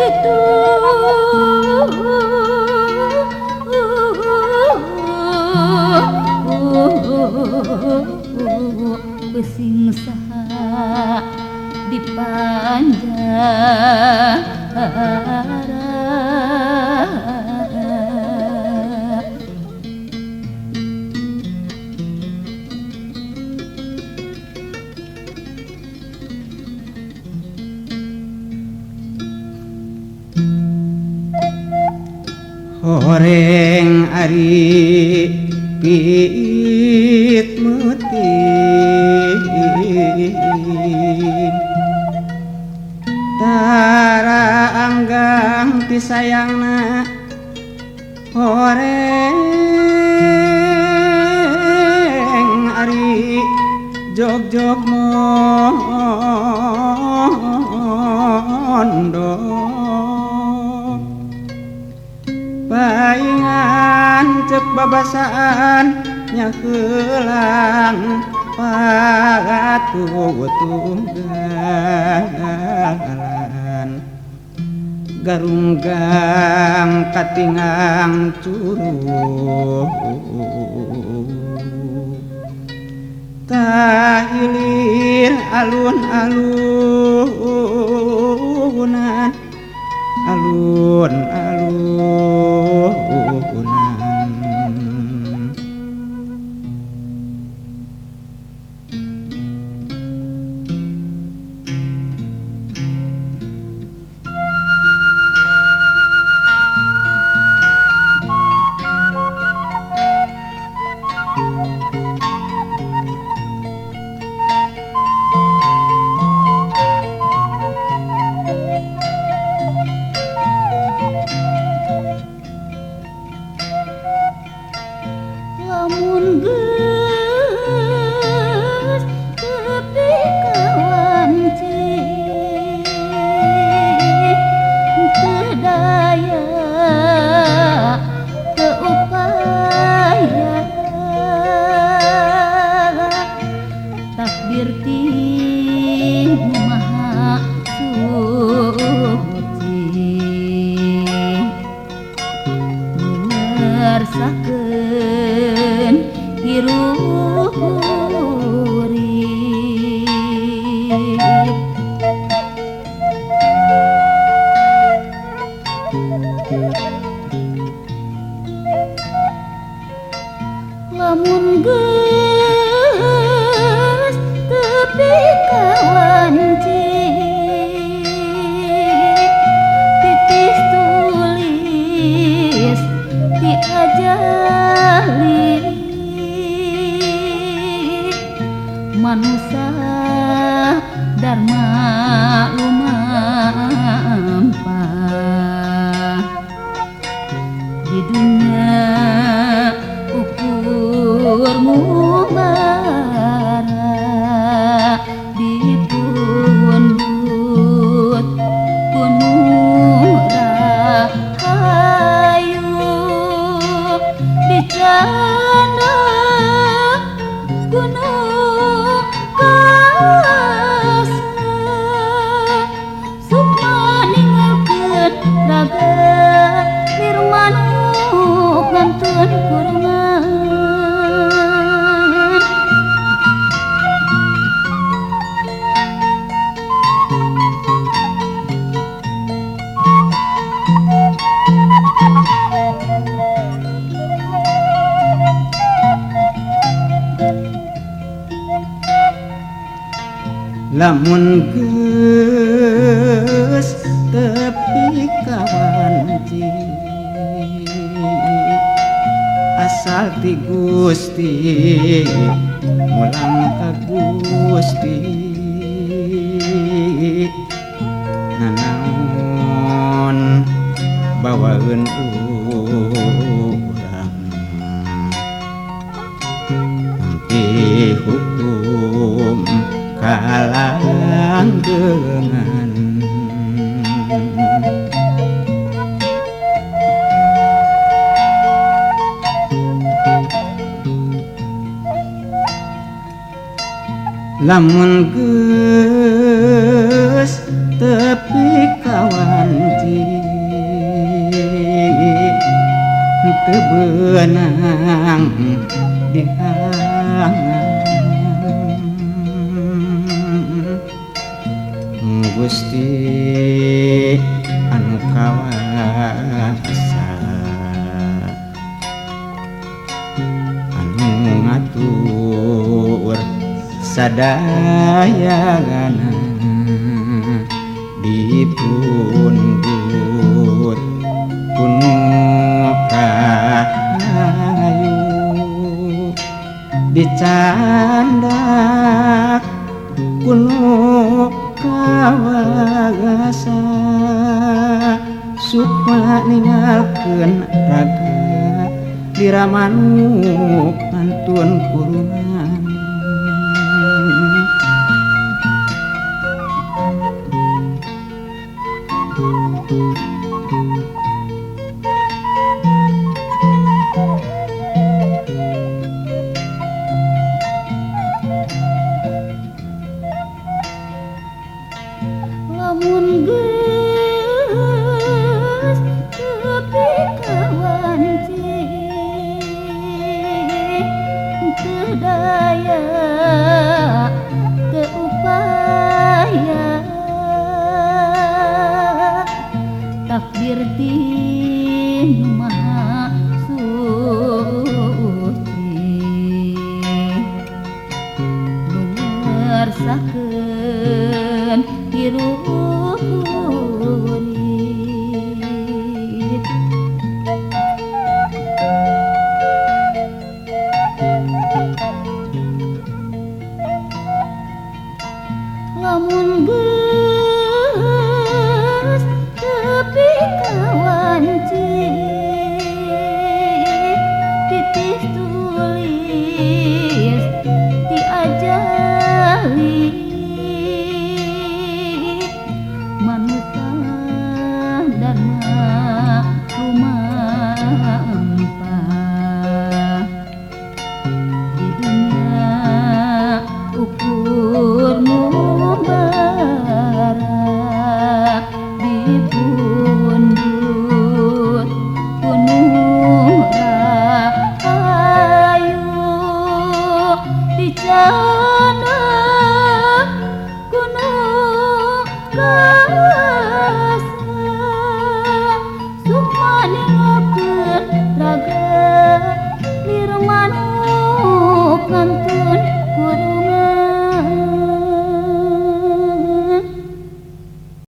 Situ pesing saha di panjara. Horeng ari piit meuting tara anggang ti sayangna horeng ari jog-jog mondo paingan cek babasaan nyakeulang patu tunggalan garunggang katingang curug kahilir alun-alunan alun-alunan. Lamun geus tepi kawanci teu daya teu upaya takdir ti Maha Suci ngersakeun hirup urip. Lamun geus tepi kawanci titis tulis ti ajali manusa dharma lumampah di dunia ukur mubara dipundhut gunung rahayu dicanda gunung kasa sukma ninggalkeun raga nirmanuk ngantun kurungan. Lamun geus tepi kawanci asal ti Gusti mulang ka Gusti nanaon bawaeun urang nampi hukum kalanggengan. Lamun geus tepi kawanci Beunang dihangan Gusti anu kawasa anu ngatur sadayana dipundhut kuno rahayu dicandak kuno kawasa sukma ninggalkeun raga diramanuk mantun kurungan. Lamun geus tepi ka wanci teu daya teu upaya takdir ti Nu Maha Suci nu ngersakeun.